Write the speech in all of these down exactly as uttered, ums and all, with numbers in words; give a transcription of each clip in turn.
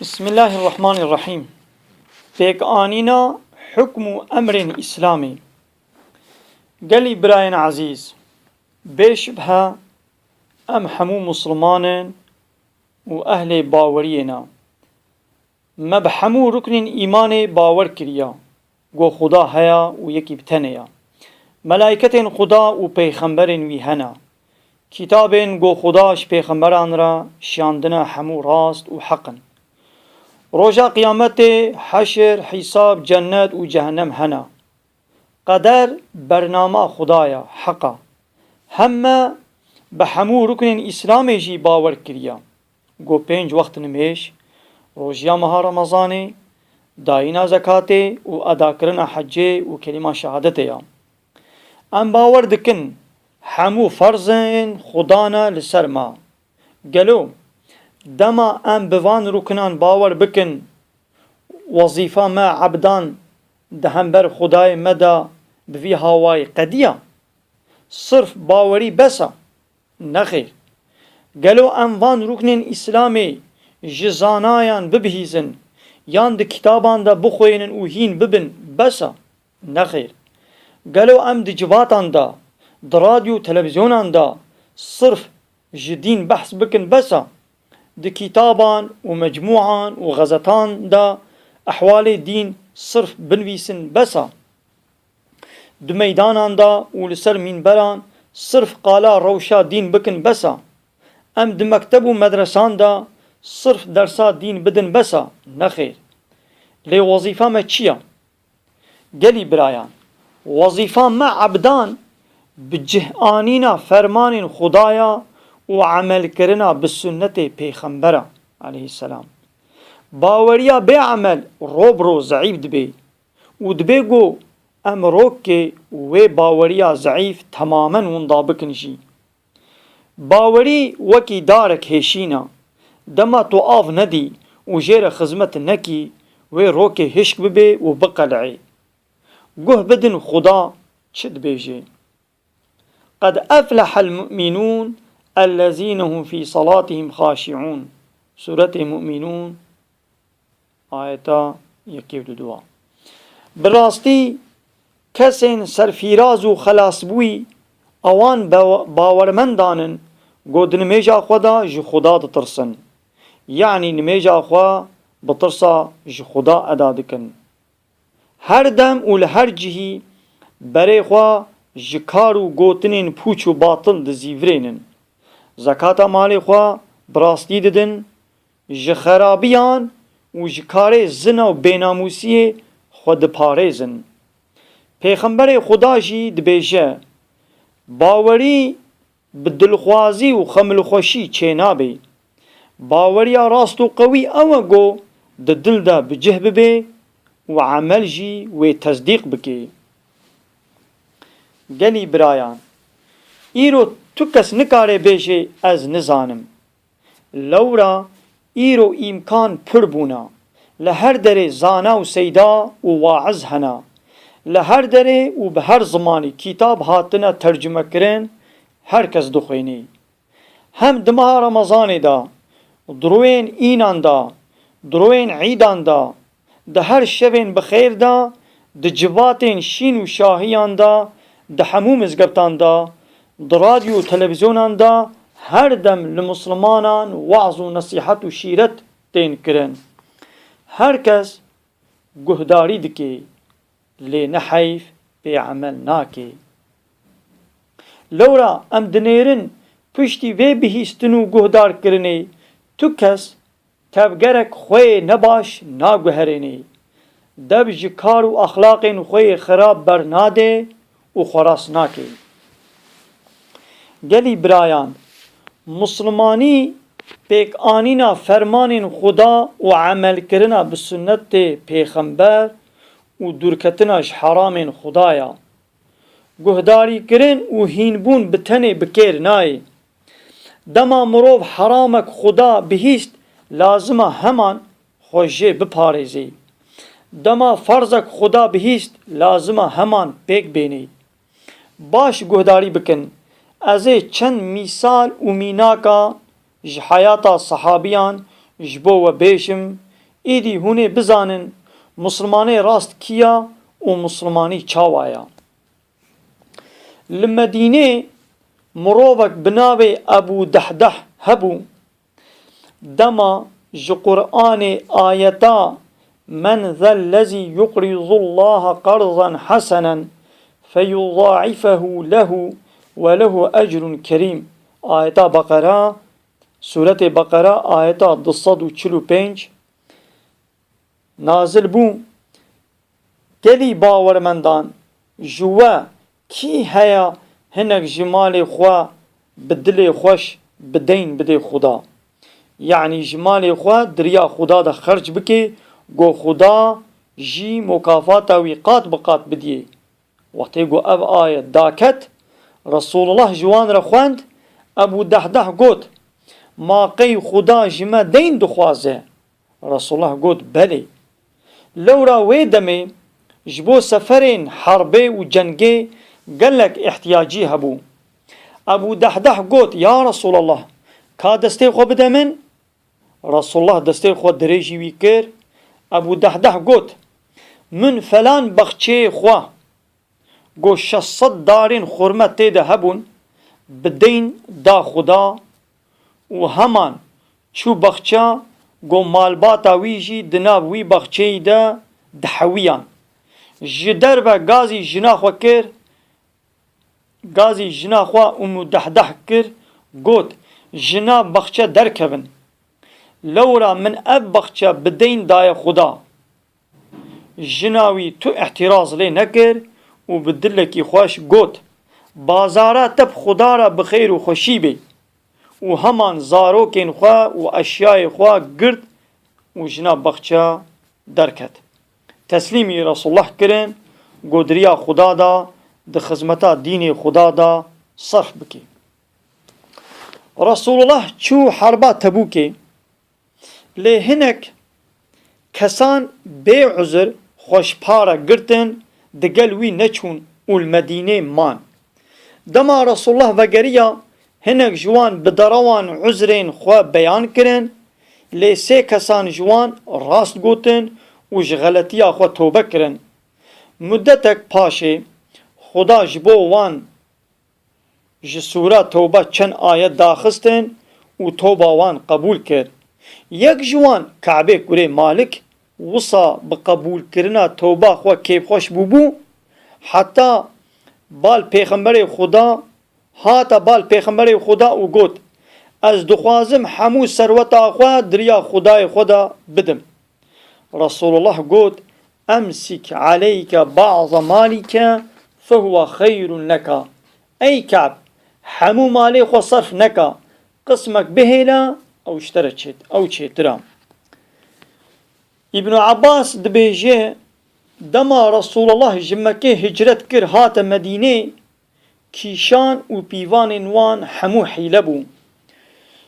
Bismillahirrahmanirrahîm. Pêkanîna hukm û emrên Îslamê. Gelî birayên ezîz, bê şibhe em hemû Musliman in û ehlê baweriyê ne. Me bi hemû ruknên îmanê bawer kiriye, ku Xuda heye û yekî bi tenê ye. Melayketên Xuda û pêxemberên wî hene. Kitabên ku Xuda ji pêxemberan re şiyandine hemû rast û heq in. Roja Qiyametê, heşir, hîsab, cennet û cehennem hene. Qeder bernama Xuda ye, heq e. Heme bi hemû ruknên Îslamê jî bawer kiriye. Ku pênc wext nimêj, rojiya meha Remezanê, dayîna zekatê û edakirina hecê û kelîma şehadetê ye. Em bawer dikin hemû ferzên Xuda ne li ser me. Gelo dema em bi van ruknan bawer bikin, wezîfa me ebdan di hember Xudayê me de bi vî hawayî qediya? Sirf bawerî bes e? Nexêr. Gelo em van ruknên Îslamê ji zanayan bibihîzin yan di kitaban de bixwênin û hîn bibin, bes e? Nexêr. Gelo em di civatan de, di radyo û televîzyonan de sirf ji dîn behs bikin, bes e? Di kitaban û mecmûan û xezetan de ehwalê dîn sirf binivîsin, bes e? Di meydanan de û li ser mînberan sirf qala rewşa dîn bikin, bes e? Em di mekteb û medresan de sirf dersa dîn bidin, bes e? Nexêr. Lê wezîfa me çi ye? Gelî birayan, wezîfa me ebdan bi cih anîna fermanên Xudaya û emelkirina bi sunnetê Pêxembera aleyhisselam. Baweriya bê emel ro bi ro zeîf dibe û dibe ku em rokê wê baweriya zeîf temamen winda bikin jî. Bawerî wekî darek hêşîn e. Dema tu av nedî û jê re xizmet nekî, wê rokê hişk bibe û biqeleyê. Guh bidin Xuda çi dibêje. Qed eflehel mu'minûn ellezîne hum fî salatihim xaşi'ûn. Sûretê Mu'minûn, ayeta yekê û duduwa. Bi rastî kesên serfîraz û xelasbûyî ewan baw-, bawermendan in ku di nimêja xwe de ji Xuda ditirsin. Yanî nimêja xwe bi tirsa ji Xuda eda dikin. Her dem û li her cihî berê xwe ji kar û gotinên pûç û batil dizîvirênin. Zekata malê xwe bi rastî didin, ji xerabiyan û ji karê zina û bênamûsiyê xwe diparêzin. Pêxemberê Xuda jî dibêje, bawerî bi dilxwazî û xemilxweşî çênabe. Baweriya rast û qewî ew e ku di dil de bi cih bibe û emel jî wê tesdîq bike. Gelî birayan, îro tu kes nikare bêje ez nizanim. Lewra îro îmkan pir bûna. Li her derê zana û seyda û waiz hene. Li her derê û bi her zimanî kitab hatine tercumekirin, her kes dixwînî. Hem di meha Remezanê de, di rûyên înan de, di rûyên îdan de, di her şevên bi xêr de, di civatên şîn û şahiyan de, di hemû mizgeftan de, di radyo û televîzyonan de her dem li mislimanan waz û nesîhet û şîret tên kirin. Her kes guhdarî dike, lê ne heyf pê emel nake. Lewra em dinêrin piştî vê bihîstin û guhdarkirinê tu kes tevgerek xwe yê nebaş naguherênê. Dev ji kar û exlaqên xwe yê xirab bernade û xwe rast nake. Gelî birayan, Muslimanî pêkanîna fermanên Xuda û emelkirina bi sunnetê Pêxember û dûrketina ji heramên Xuda ye. Guhdarîkirin û hînbûn bi tenê bi kêr nayê. Dema mirov heramek Xuda bihîst, lazim e heman xwe jê biparêzê. Dema ferzek Xuda bihîst, lazim e heman pêk bênê. Baş guhdarî bikin. Ez ê çend mîsal û mînaka ji heyata sehabiyan ji bo we bêjim, Êdî hûn ê bizanin, misilmanê rast kî ya û misilmanî çawa ya? Li Medînê mirovek bi navê Ebû Dehdeh hebû. Dema ji Qur'anê ayeta "Men zellezî yuqrizullaha qerzan hesenen feyudaifehu lehu ve lehu ecrun kerîm", ayeta Beqera, Sûretê Beqera, ayeta du sed û çil û pênc, nazil bû. Gelî bawermendan, ji we kî heye hinek ji malê xwe bi dilê xweş bi deyn bidê Xuda? Yanî ji malê xwe di riya Xuda de xerc bike, go Xuda jî mukafata wî qat bi qat bidiyê. Wextê ku ev ayet daket, Resulullah ji wan re xwend, Ebû Dehdeh got, "Ma qey Xuda ji me deyn dixwaze?" Resulullah got, "Belê." Lewra wê demê ji bo seferên herbê û cengê gelek ihtiyacî hebû. Ebû Dehdeh got, "Ya Resulallah, ka destê xwe bide min?" Resulullah destê xwe dirêjî wî kir. Ebû Dehdeh got, "Min felan baxçeyê xwe, go şeş sed darên xurme tê de hebûn, bi deyn da Xuda û heman çû baxça, go malbata wî jî di nav wî baxçeyî de dihewiyan. Ji derve gazî jina xwe kir, gazî jina xwe Ummu Dehdeh kir, got, 'Ji nav baxçe derkevin. Lewra min ev baxçe bi deyn daye Xuda.'" Jina wî tu îtiraz lê nekir û bi dilekî xweş got, "Bazara te bi Xuda re bi xêr û xweşî bê." Û heman zarokên xwe û eşyayê xwe girt û jina baxçe derket. Teslîmî Resulullah kirin, go di riya Xuda da, di xizmeta dînê Xuda da serf bike. Resulullah çû herba Tebûkê. Lê hinek kesan bê uzir xwe ji pare girtin, digel wî neçûn û li Medînê man. Dema Resulullah vegeriya, hinek ji wan bi derewan uzrên xwe beyan kirin, lê sê kesan ji wan rast gotin û ji xeletiya xwe tobe kirin. Mudetek paşê Xuda ji bo wan ji Sûra Tewbe çend ayet daxistin û toba wan qebûl kir. Yek ji wan Kabê kurê Malik wisa bi qebûlkirina toba xwe kêfxweş bûbû, heta bal pêxemberê Xuda, hata bal pêxemberê Xuda û got, "Ez dixwazim hemû serweta xwe di riya Xudayê xwe de bidim." Resulullah got, "Emsik aleyke ba'za malike fehuve xeyrun leka." Ey Ka'b, hemû malê xwe serf neka, qismek bihêle, ew ji te re çêt-, ew çêtir e. Îbnû Abbas dibêje, dema Resulullah ji Mekkê hicret kir hate Medînê, kîşan û pîvanên wan hemû hîle bû.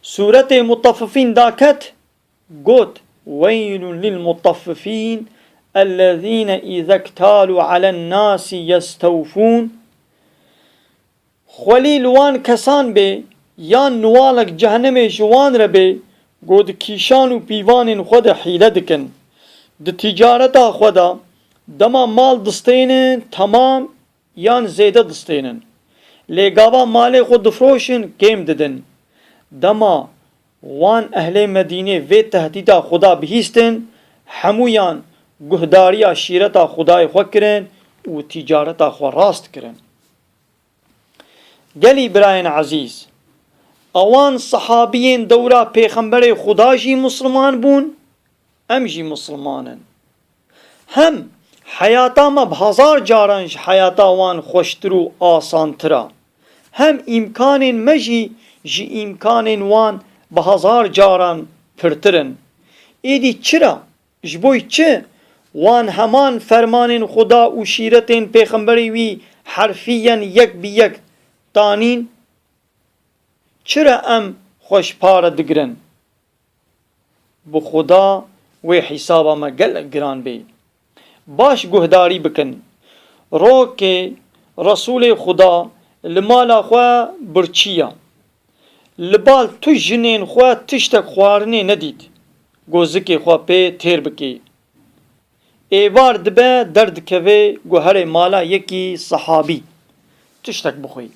Sûretê Mutaffifîn daket, got, "Weylun lil mutaffifîn, ellezîne îzektalû alen nasi yestewfûn." Xwelî li wan kesan bê, yan niwalek cehennemê ji wan re bê, go di kîşan û pîvanên xwe de hîle dikin. Di tîcareta xwe de dema mal distênin, temam yan zêde distênin. Lê gava malê xwe difroşin, kêm didin. Dema wan ehlê Medînê vê tehdîda Xuda bihîstin, hemûyan guhdariya şîreta Xudayê xwe kirin û tîcareta xwe rast kirin. Gelî birayên ezîz, ewan sehabiyên dewra Pêxemberê Xuda jî Musliman bûn? Em jî Musliman in. Hem heyata me bi hezar caran ji heyata wan xweştir û asantir e. Hem îmkanên me jî ji îmkanên wan bi hezar caran pirtir in. Êdî çira? Ji bo çi wan heman fermanên Xuda û şîretên Pêxemberê wî herfiyen yek bi yek tanîn? Çira em xwe ji pare digirin? Bi Xuda wê hîsaba me gelek giran bê. Baş guhdarî bikin. Rokê Resûlê Xuda li mala xwe birçî ya. Li bal tu jinên xwe tiştek xwarinê nedît. Go zikê xwe pê têr bikê. Êvar dibe derdikeve go herê mala yekî sehabî tiştek bixwî.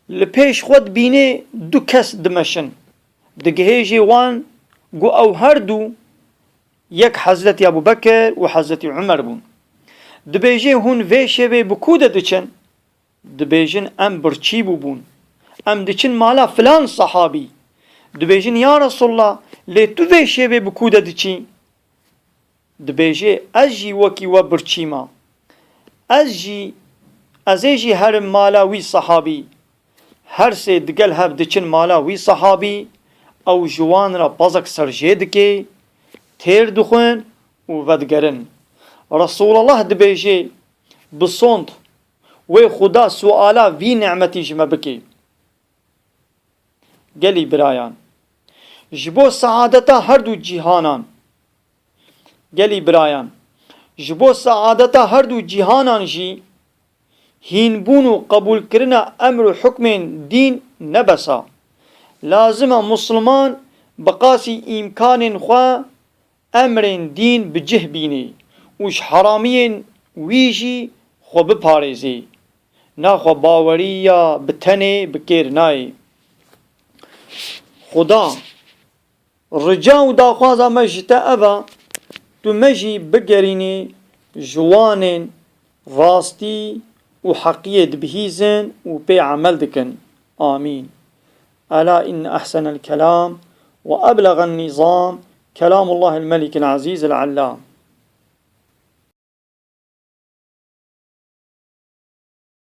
Li pêş xwe dibînê du kes dimeşin. Digihêjê wan go ew her du yek Hezretî Ebû Bekir û Hezretî Umer bûn. Dibêjê hûn vê şevê bi ku de diçin? Dibêjin em birçî bûbûn. Em diçin mala filan sehabî. Dibêjin ya Resulallah, lê tu vê şevê bi ku de diçî? Dibêje ez jî wekî we birçî ma. Ez jî, ez ê jî herim mala wî sehabî. Her sê digel hev diçin mala wî sehabî, ew ji wan re pezek serjê dike, têr dixwin û vedigerin. Resulallah dibêje, bi sond, wê Xuda suala vî nimetî ji me bike. Gelî birayan, ji bo saadeta her du cîhanan, gelî birayan, ji bo saadeta her du cîhanan jî hînbûn û qebûlkirina emr û hukmên dîn ne bes a. Lazim e Musliman bi qasî îmkanên xwe emrên dîn bi cih bînê û ji heramiyên wî jî xwe biparêzê. Naxwe baweriya bi tenê bi kêr nayê. Xuda, rica û daxwaza me ji te ev e, tu me jî bigerînî ji wanên rastî û heqiyê dibihîzin û pê emel dikin. Amîn. Ela inne ehsenel kelam ve eblegan nizam kelamullahil melikil azîzil allam.